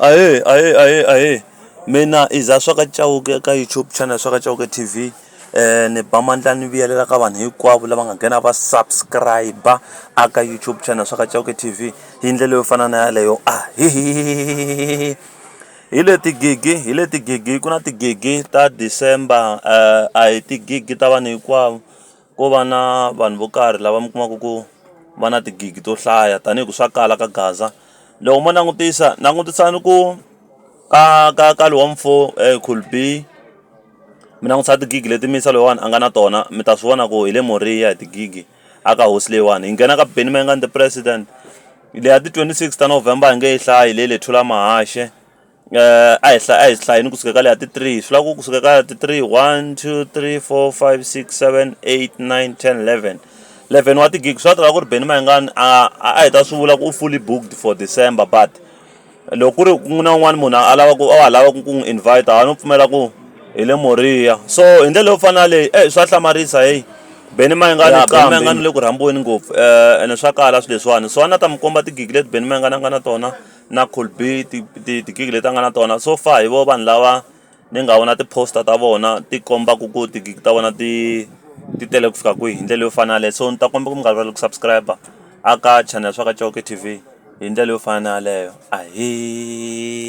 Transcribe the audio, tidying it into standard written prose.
Ahee, ahee, ahee, ahee. Mina i za swa ka Chauke ka YouTube channel swa ka Chauke TV ni ba mandla ni vuyelela ka vanhu hinkwavo lava nga nghena va subscribe a ka YouTube channel swa ka Chauke TV hi ndlela yo fana na yaleyo ahee. Hi le tigigi hi le tigigi ku na tigigi ta December a hi tigigi ta vanhu hinkwavo ko va na vanhu vo karhi lava mi kumaka ku va na tigigi to hlaya tanihi ku swa kala ka Gaza loko mo langutisa langutisani ku ka ka ka lowa mfo Cool B mi langutisa tigigi leti misa loyiwani a nga na tona mi ta swi vona ku hi le Moriya hi tigigi a ka hosi leyiwani hi nghena ka Benny Mayengani the president leya ti 26 ta November hi nge yi hlayi leyi le Thula Mahaxe a hi a hi hlayeni kusuka ka leya ti 3 swi lava ku kusuka ka ti 3 1 2 3 4 5 6 7 8 9 10 11 11 wa tigigi swi ta ku ri Benny Mayengani a a hi ta swi vula ku u fully booked for December but loko ku ri ku na un'wana munhu a lava ku a ha lava ku n'wi invite a no pfumela ku hi le Moriya so hi ndlela yo fana na leyi e swa hlamarisa heyi Benny Mayengani Ya, Benny Mayengani u le ku rhambiweni ngopfu ene swa kala swilo leswiwani so a na ta mi komba tigigi leti Benny Mayengani a nga na tona na Cool B tigigi leti a nga na tona so far hi vo vanhu lava ni nga vona ti-poster ta vona ti kombaka ku tigigi ta vona ti ti tele ku fika kwihi hi ndlela yo fana na yaleyo so ni ta kombela ku mi nga rivali ku subscribe a ka channel swa ka Chauke TV hi ndlela yo fana na yaleyo ahee.